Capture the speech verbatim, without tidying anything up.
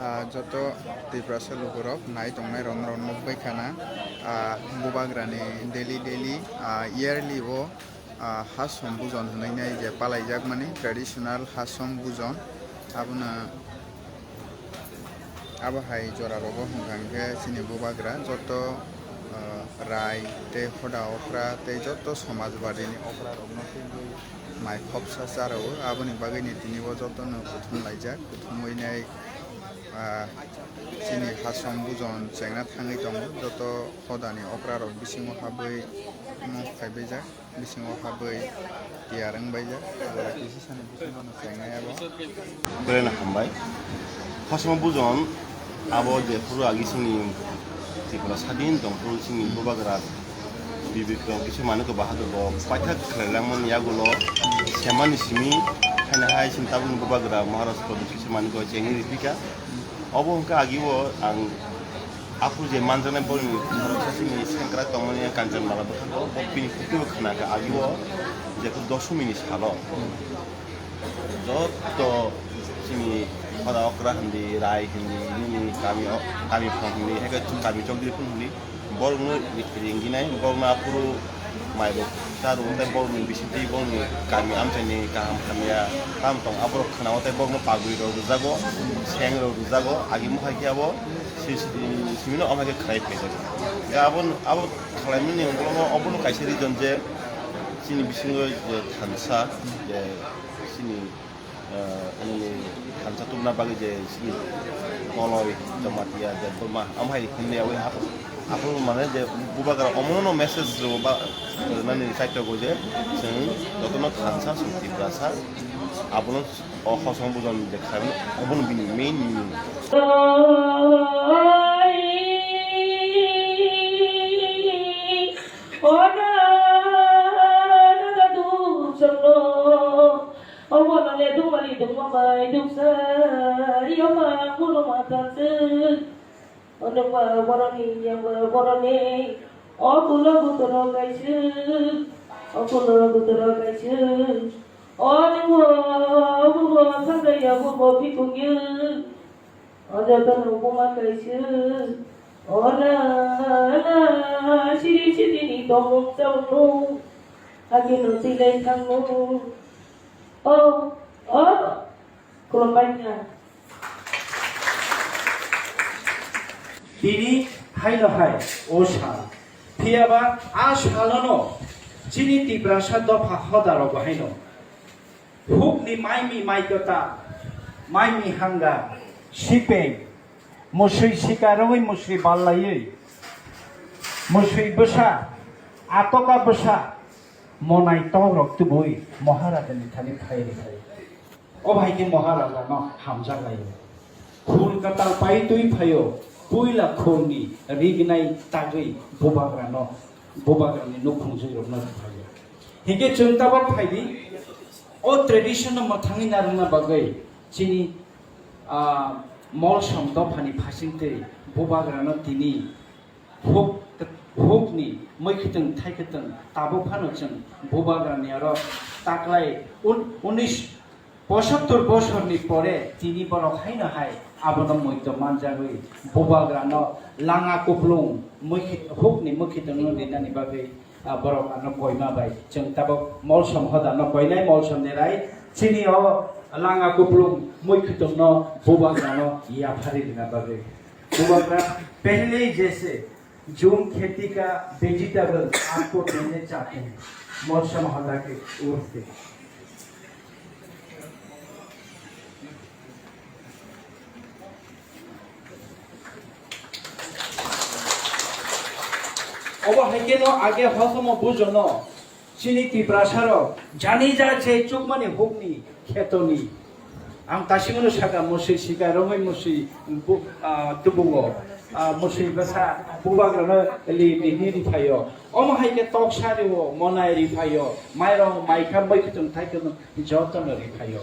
Ah, joto Tiprasa lukurok nai tongnai rok norok nukbai khana, ah, bubagrani daily daily, ah, yearly o, ah, Hasom Bujon hwnwi nai je palaijakmani traditional Hasom Bujon, abono, abo hai jora rogo hwnkha hwnkhe chini bubagra joto, ah, rai tei hoda okra tei joto somajbadini okra rokno tei mai khopsa charwo, aboni bagwi ni tini bo jotono kuthum laijak, kuthumwi nai, ah, chini Hasom Bujon chengna thangwi tongo, joto hodani okra rok bisingo habwi omo phaibaijak, bisingo habwi tiyar wngbaijak, jora kisa sani bisingo no chengnai abo. Belai no hambai. Hasom Bujon abo jephuru agi chini Tripura sadin tongphuru chini bubagra Bibikrom kisa manwi ko Bahadur bo paithak khlailangmani yagulo semani simi haino hai chini tabukni bubagra Maharaj Pradyut kisa manwi ko chengwi ripika. Obo hwnkha agi o ang aphuru je manjaknai borokni borok sasini sengkrak tongmani Kanchanmala bwkhak o bo bini khuktwi bo khna kha agi o jephuru doshomini salo. Joto chini hoda okra hindi, rai hindi, nini kami o, kami phang hindi, haikhe kami chokdri phang hindi, borokno ringginai, borokno aphuru mairok charw, tei borokni bisingtwi borokni kami amchaini kaham hamya tamo tong, aborok khwnao tei borokno pagwi rok rwjago, seng rok rwjago, agi mohai khe abo si-, si-, simino omo hai khe khlai phaijago. Abo, abo khlaimani ulo obono kaisa reason je chini bisingo je thansa, je chini, ah, nini thansa tubuna bagwi je chini Koloi, Jamatia, Debbarma, omo hai hwnwi aboni aphuru, aphuru mane je bubagra omono message rw ba, nani kaitor bo je chwng jotono thansa chwng Tiprasa, abono o Hasom Bujon je khlaimani obono bini main meaning. Ora naga duk sokno, obo nale duk mali duk ma bai duk sari, oma kuru ma tang sik. Onok ba boroni, yang ba boroni, o kulo butoro kaisik, o kulo butoro kaisik. O nungbo, o bubo, sanjaya bubo, pikung yik. O jotono buma kaisa, o na, na, siri siri ni tongmung chamung, hagi no tilai thangmung. O, o, khulumbai kha. Tini haino hai, o sal. Phiyaba a salono chini Tiprasa dopha hoda rok bo haino. Hukni maimi maikota, maimi hanga, sipeng, musui sika rwui musui ballaiwi, musui bwsa, atoka bwsa, monai tokrok tubui Maharajani thani phai rwkha. O bai khe Maharajano hamjak laio. Khul kwtal pai twi phaio, puila khulni rignai tagwi bubagrano, bubagrani nukhungjwirokno rwphaio. Hinkhe chwng tabok phaidi, o tradition no mwthangwi narwkna bagwi chini, ah, Molsom dophani phasingtwi bubagrano tini huk, hukni mwikhwtwng thaikhwtwng tabuk phano chwng bubagrani oro taklai un-, unis Pochattor bosorni pore tini borok haino hai abono muito manjagwi bubagrano langa kuplung mwikhit-, hukni mwikhitwngno rinani bagwi, ah, borok ano koima bai. Chwng tabok Molsom hodano koinai, Molsomni rai chini o langa kuplung mwikhitwngno bubagrano yaphari rina bagwi. Bubagra pehle jaise जो खेती का वेजिटेबल आपको देने चाहते हैं, मौसम होदा के ओर से। Obo hai khe no age hosomo bujono. Chini Tiprasarok jani ja je chukmani hukni khetoni. Ang tasimano saka musui sika romoi musui bu-, ah, tubungo. Ah, musui bwsa bubagrano li bihni riphaio. Omo hai khe toksa rio, monai riphaio. Mairong maikha maikhwtwng thaikhwtwng jotono riphaio.